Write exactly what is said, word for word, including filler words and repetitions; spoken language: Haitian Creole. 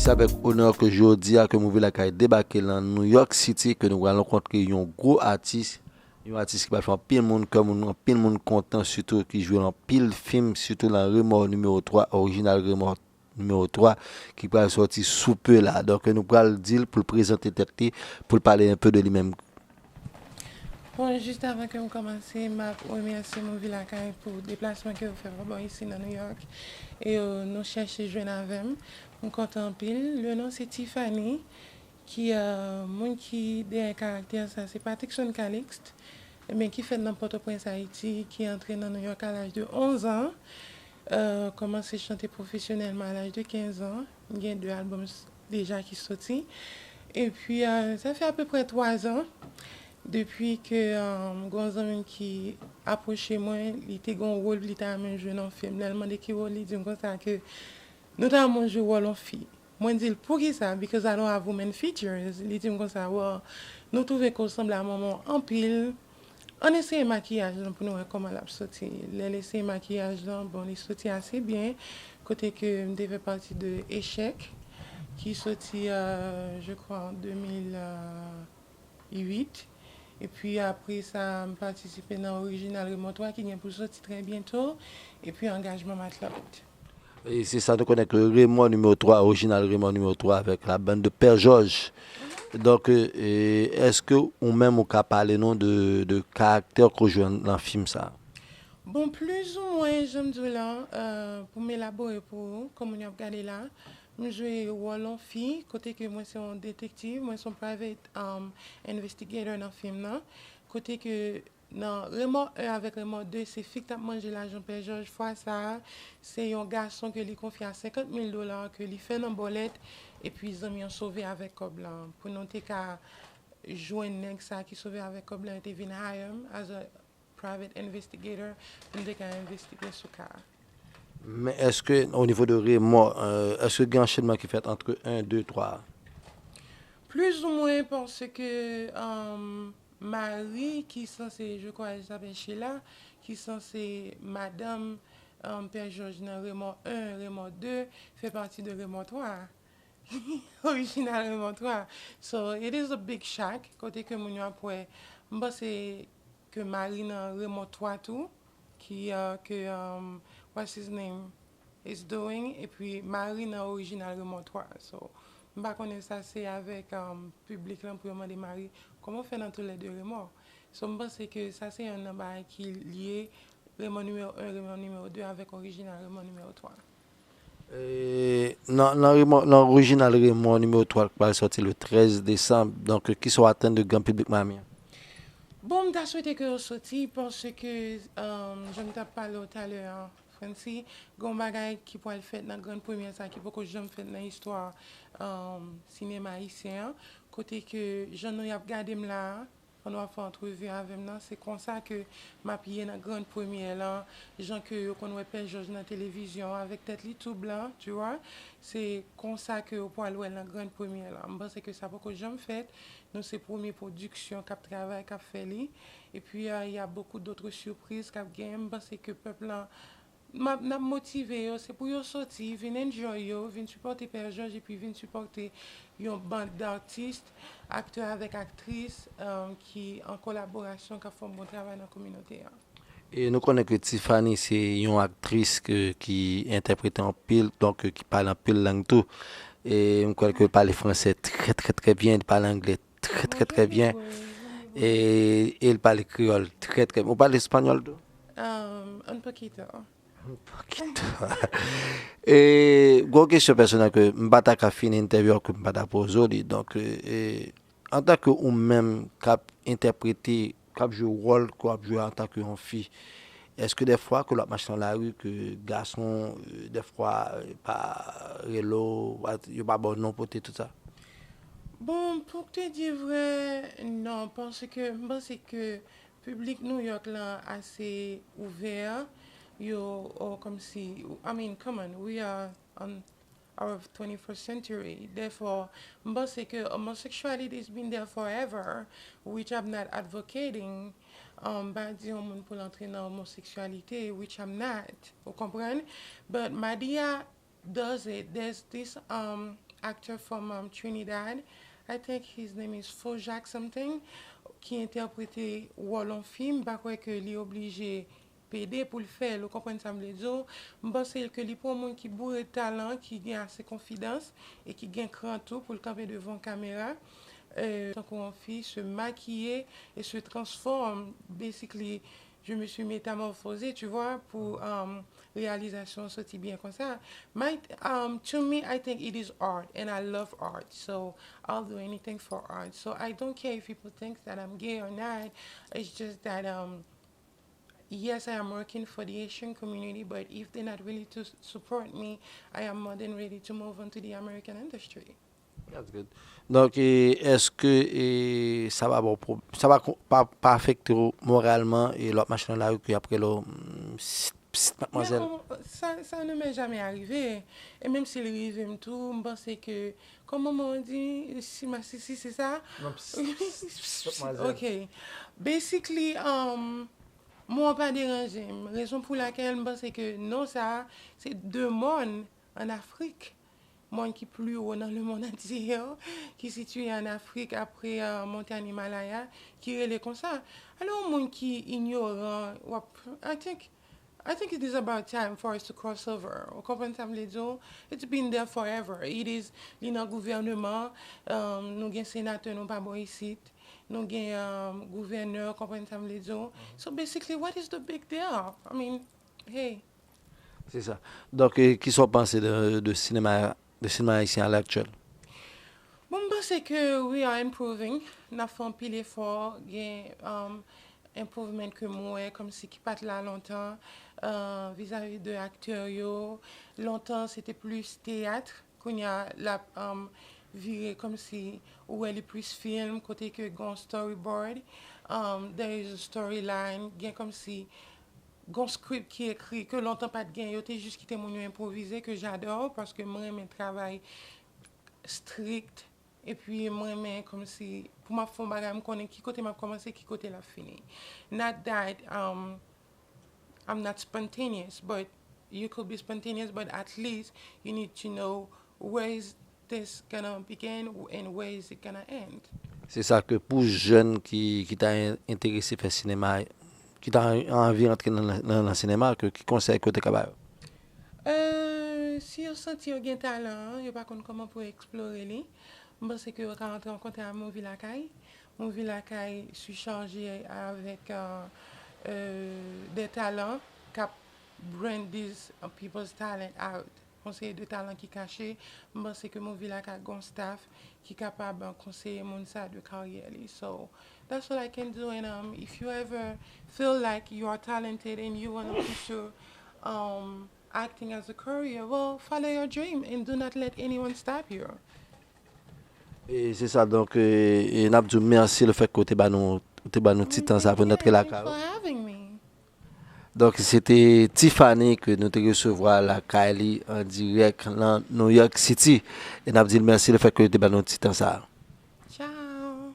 Se avèk onè ke jodi a ke Movie Lakay debake nan New York City, ke nou pral rankontre yon gwo atis, yon atis ki pral fè anpil moun kè moun, anpil moun kontan, sitou ki jwe nan anpil fim, sitou nan Remò nimewo twa, orijinal Remò nimewo twa, ki pral sòti sou pe la. Donk, nou pral di l pou l prezante tèt li, pou l pale enpe de li menm. Bon, jis avan ke m kòmanse, m ap remèsye Movie Lakay pou deplasman ke yo fè m bò isi nan New York. E yo, nou chèche jwenn avè m. M kontan anpil. Le non se Tiffany, ki, euh, moun ki dèyè karaktè sa, se Patrickson Calixte, men ki fèt nan Pòtoprens, Ayiti, ki antre nan New York a laj de onz an, euh, kòmanse chante pwofesyonèlman a laj de kenz an. M gen de albòm s- deja ki soti. Epi, euh, sa fè apeprè twa zan depi ke, euh, gon zanmi m ki apwoche mwen, li te gon wòl li ta renmen jwe nan fim. Lè l mande ki wòl, li di m konsa ke nou ta renmen jwe wòl yon fi. Mwen di l, "Poukisa? Because I don't have women features." Li di m konsa, "Well, nou twouve ke w sanble a manman w anpil. Ann eseye makiyaj lan pou nou wè kòman l ap soti." Lè l eseye makiyaj lan, bon, li soti ase byen. Kote ke m te fè pati de Echèk, ki soti, euh, je crois, an de mil uit. Epi apre sa, m patisipe nan Orijinal Remò twa ki gen pou soti trè byento. Epi Angajman Matlòt. E se sa nou konnen ke Remò nimewo twa, orijinal Remò nimewo twa avèk la band de Pè Jòj. Donk, e, èske ou menm ou ka pale nou de, de karaktè ke w jwe nan fim sa? Bon, plizoumwen, jan m di w la, euh, pou m elabore pou ou, kòm moun y ap gade la, m jwe wòl yon fi, kote ke mwen se yon detektiv, mwen se yon private, um, investigator nan fim nan, kote ke nan Remò en avèk Remò de, se fi k t ap manje lajan Pè Jòj. Fwa sa a, se yon gason ke li konfye a senkant mil dola ke li fè nan bòlèt, epi zanmi an sove avèk kòb lan. Pou nou te ka jwenn nèg sa ki sove avèk kòb lan, yo te vin hire m as a private investigator, pou m te ka envestige sou ka a. Men èske, o nivo de Remò, euh, èske gen anchenman ki fèt antre en, de, twa a? Plizoumwen, paske, um, Marie, ki sanse, je crois, elle s'appelle Sheila, ki sanse madanm, um, Pè Jòj nan Remò en, Remò de, fè pati de Remò twa a. Orijinal Remò twa. So, it is a big shock, kote ke moun yo ap wè. M panse ke Marie nan Remò twa tou, ki, uh, ke, um, what's his name, is doing, epi Marie nan Orijinal Remò twa. So, m pa konnen sa se avèk, um, piblik lan pou yo mande Marie, kòman w fè nan toulède Remò? So, m panse ke sa se yonn nan bagay ki lye Remò nimewo en, Remò nimewo de avèk Orijinal Remò nimewo twa. E, nan, nan, Remò, nan orijinal Remò nimewo twa k pral sòti le trèz desanm, donk, kisa w atann de gran piblik Miami an? Bon, m ta swete ke yo soti, paske, um, jan m t ap pale w talè a, Franci, gen yon bagay ki pral fèt nan grann premyè sa ki poko janm fèt nan istwa, um, sinema ayisyen an, kote ke jan nou y ap gade m la a, pandan w ap fè antrevi avè m nan, se konsa ke m ap ye nan grann premyè lan, jan ke yo konn wè Pè Jòj nan televizyon avèk tèt li tou blan, tu vois, se konsa ke yo pral wè l nan grann premyè lan. M panse ke sa poko janm fèt, nou se premye pwodiksyon k ap travay, k ap fè li, epi, euh, y a beaucoup d'autres surprises k ap genyen, m panse ke pèp lan, m ap, n ap motive yo, se pou yo soti, vin enjoy yo, vin sipòte Pè Jòj, epi vin sipòte yon bann datis, aktè avèk aktris, euh, ki an kolaborasyon, k ap fè yon bon travay nan kominote a. E nou konnen ke Tiffany se yon aktris ke, ki entèprete anpil, donk, ki pale anpil lang tou. E m kwè ke l pale fransè trè, trè, trè byen, li pale anglè trè, trè, trè byen. E, e l pale kreyòl trè, trè byen. Ou pale espanyòl tou? Um, un poquito. Poquito. E, gwo kesyon pèsonèl ke m pa ta ka fini entèvyou an ke m pa ta poze w li. Donk, e, antanke ou menm k ap entèprete, k ap jwe wòl ke w ap jwe antanke yon fi, èske dèfwa ke lè w ap mache nan lari, ke gason, e, dèfwa, e, pa rele w, yo pa ba w non pote tout sa? Bon, pou te di vrè, non, paske m panse ke piblik New York lan ase ouvè. Yo, oh, kòmsi, I mean, come on, we are on our twenty-first century. Therefore, m panse ke homosexuality has been there forever, which I'm not advocating. Um, m pa di yon moun pou l antre nan omoseksyalite, which I'm not. Ou konprann? But Madea does it. There's this, um, actor from um, Trinidad. I think his name is Fojak something, ki entèprete wòl yon fi. M pa kwè ke li oblije pede pou l fè l, ou konprann sa m vle di w. M panse ke li pou yon moun ki boure talan, ki gen ase konfidans e ki gen kran tou pou l kanpe devan kamera, euh, tankou yon fi, se makiye e se transform, basically, je me suis métamorphosée, tu vois, pour um, réalisation sorti bien comme ça. My, um, to me, I think it is art, and I love art. So I'll do anything for art. So I don't care if people think that I'm gay or not. It's just that, um, yes, I am working for the Asian community, but if they're not willing to s- support me, I am more than ready to move on to the American industry. That's good. Donk, e, èske e, sa va ba w pwob- sa va ko- pa, pa afekte w moralman e lè w ap mache nan lari ke y ap rele w mm, pst, pst, Men madmwazèl? on- sa, sa ne m'est jamais arrivé. E menm si l rive m tou, m panse ke, kòman mwen di, si masisi, se sa? Non, pst, pst, pst, madmwazèl. Ok. Basically, um, mwen pa deranje m. Rezon pou lakèl m panse ke non sa, se de mòn an Afrik. Mòn ki pli wo nan le monde entier, ki sitiye an Afrik apre uh, montèn Himalaya, ki rele konsa. Alò, yon moun ki inyoran, w ap, I think, I think it is about time for us to cross over. Ou konprann sa m vle di w? It's been there forever. It is, li nan gouvèneman, um, nou gen senatè nou pa bò isit, nou gen um, gouvènè, ou konprann sa m vle di w? So basically, what is the big deal? I mean, hey. Se sa. Donk, e, kisa w panse de, de sinema, de sinema ayisyen alè aktyèl? Bon, m panse ke we are improving. N ap fè anpil efò, gen um, improvement ke m wè kòmsi ki pa t la lontan uh, vizavi de aktè yo. Lontan, se te plis teyat. Kounye a, l ap um, vire kòmsi ou wè li plis fim, kote ke gen yon storyboard, um, there is a storyline, gen kòmsi gen yon script ki ekri ke lontan pa t gen, yo te jis kite moun yo enpwovize, ke j'adore, paske mwen renmen travay strict, epi mwen renmen kòmsi pou m ap fè yon bagay, m konnen ki kote m ap kòmanse, ki kote l ap fini. Not that um, I'm not spontaneous, but you could be spontaneous, but at least you need to know where is this gonna begin and where is it gonna end. Se sa ke pou jèn ki, ki ta en- enterese fè sinema, ki ta anvi rantre nan, nan, nan sinema, ke ki konsèy ke w te ka ba yo? Euh, si yo santi yo gen talan, yo pa konn kòman pou yo eksplore li, m panse ke yo ka rantre an kontak ak Movie Lakay. Movie Lakay sichaje avèk euh, euh, de talan k ap bring these uh, people's talent out. Yon seri de talan ki kache, m panse ke Movie Lakay gen yon staff ki kapab uh, konseye moun sa de karyè li. So, that's all I can do. And um, if you ever feel like you are talented and you want to pursue um, acting as a career, well, follow your dream and do not let anyone stop you. E se sa, donk, e, e n ap di w mèsi le fèt ke w te ba nou, w te ba nou ti tan sa pou n antre lakay ou. Thanks for having me. Donk, se te Tiffany ke nou te resevwa lakay li an dirèk nan New York City. E n ap di l mèsi le fèt ke w te ba nou ti tan sa. Ciao.